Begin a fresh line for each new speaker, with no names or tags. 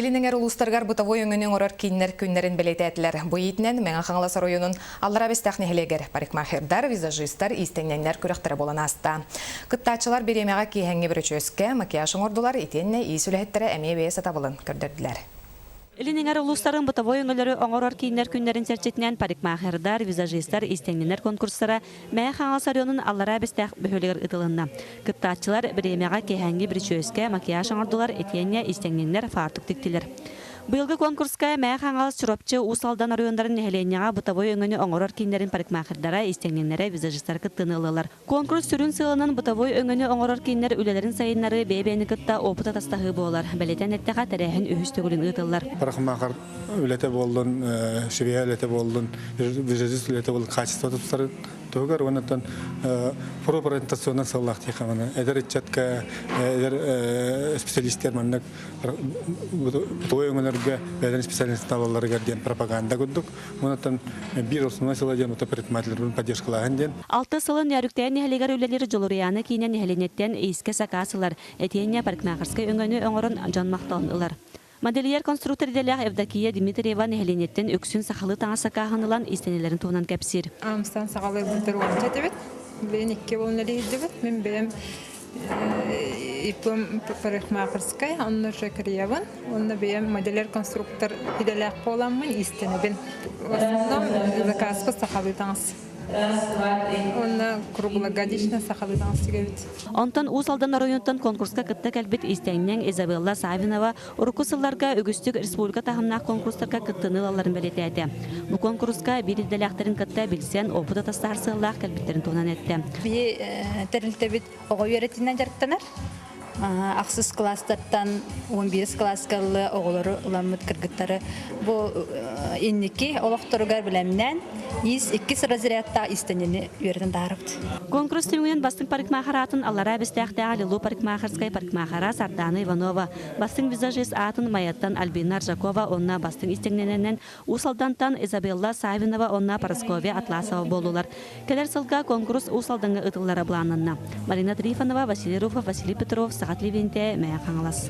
Илин эҥэр улуустарыгар бытовой өҥөнү оҥорор кииннэр күннэрин бэлиэтээтилэр. Бу иитинэн Мэҥэ Хаҥалас оройуонун Аллара Бэстээх нэһилиэгэр парикмахердар, визажистар, иистэнньэҥнэр күрэхтэрэ буолан ааста. Кыттааччылар бириэмэҕэ киэһэҥҥи бүрүчүөскэ, макияж оҥордулар, итиэннэ иис үлэһиттэрэ эмиэ бэйэ сатабылын көрдөрдүлэр.
Илин эҥэр улуустарын бытовой өҥөлөрү оҥорор кииннэр күннэрин чэрчитинэн парикмахердар, визажистар, иистэнньэннэр конкурстара Мэҥэ Хаҥалас оройуонун Аллараа Бэстээх бөһүөлэгэр ыытылынна. Кыттааччылар бириэмэҕэ киэһээҥҥи бүрүчүөскэ, макияж оҥордулар, итиэннэ иистэнньэҥнэр фартук тиктилэр. Быйылгы конкурска Мэҥэ Хаҥалас, Чурапчы, Уус Алдан оройуоннарын нэһилиэнньэҕэ бытовой өҥөнү оҥорор кииннэрин парикмахердара, иистэнньэҥнэрэ, визажистара кыттыыны ыллылар. Конкурс сүрүн сыалынан бытовой өҥөнү оҥорор кииннэр үлэлэрин сайыннарыы, бэйэ-бэйэни кытта опыт атастаһыы буолар. Бэлиэтээн эттэхэ, тэрээһин үһүс төгүлүн ыытыллар.
Парикмахер үлэтэ буоллун, швея үлэтэ буоллун, визажист үлэтэ буоллун, качество тупсарын туһугар уонна профориентационнай сыаллаах тиэхэманы эдэр ыччатка, эдэр специалистер маннык бытовой өҥөлөргө бэйэлэрин специалисталарыгар диэн пропаганда курдук. Онтон биир основной сыла диэн ото предпринимателлэрбин поддержкалааһын диэн.
Алта сылын Нөөрүктээн нэһилиэгэр үлэлиир Дьулуруйаана киинэ нэһилиэнньэттэн иискэ сакаас ылар, итиэннэ парикмахерскай өҥөнү оҥорон дьон махталын ылар. Модельер-конструктор идэлээх Евдокия Дмитриева нэһилиэнньэттэн үксүн сахалыы таҥас сакааһын ылан иистэнэллэрин туһунан кэпсиир.
Амстан сахалыы бытыр уонча этибит. Билигин икки буолан илиһирдибит. Мин бэйэм ИП-м парикмахерскай, онно уже кырыйабын. Онно бэйэм модельер-конструктор идэлээх буоламмын иистэнэбин. В основном заказка сахалыы таҥас. Онно круглогодично сахалыы таҥас тигэбит.
Онтон Уус Алдан оройуонуттан конкурска кытта кэлбит иистэнньэҥ Изабелла Савинова урукку сылларга үгүстүк республика таһымнаах конкурстарга кыттыыны ылалларын бэлиэтээтэ. Бу конкурска биир идэлээхтэрин кытта билсэн, опыт атастаһар сыаллаах кэлбиттэрин туһунан эттэ.
Биһи тэрилтэбит оҕо үөрэтинэн дьарыктанар. Ахсыс кылаастартан 11 кылааска ыллы оҕолору ыламмыт кыргыттары бу инники олохторугар бэлэмнээн иис иккис разрядтаах иистэнньэни үөрэтэн таһаарабыт.
Конкурс түмүгүнэн бастыҥ парикмахер аатын Аллараа Бэстээхтээҕи Лилу парикмахерскай парикмахера Сардаана Иванова, бастыҥ визажист аатын Майаттан Альбина Аржакова уонна бастыҥ истэҥнэнэнэн Уус Алдантан Изабелла Савинова уонна Парасковья Атласова буоллулар. Кэлэр сылга конкурс Уус Алдаҥҥа ыытыллара былааннанна. Марина Трифонова, Василий Руфов, Василий Петров, Саха телевидениетэ, Мэҥэ Хаҥалас.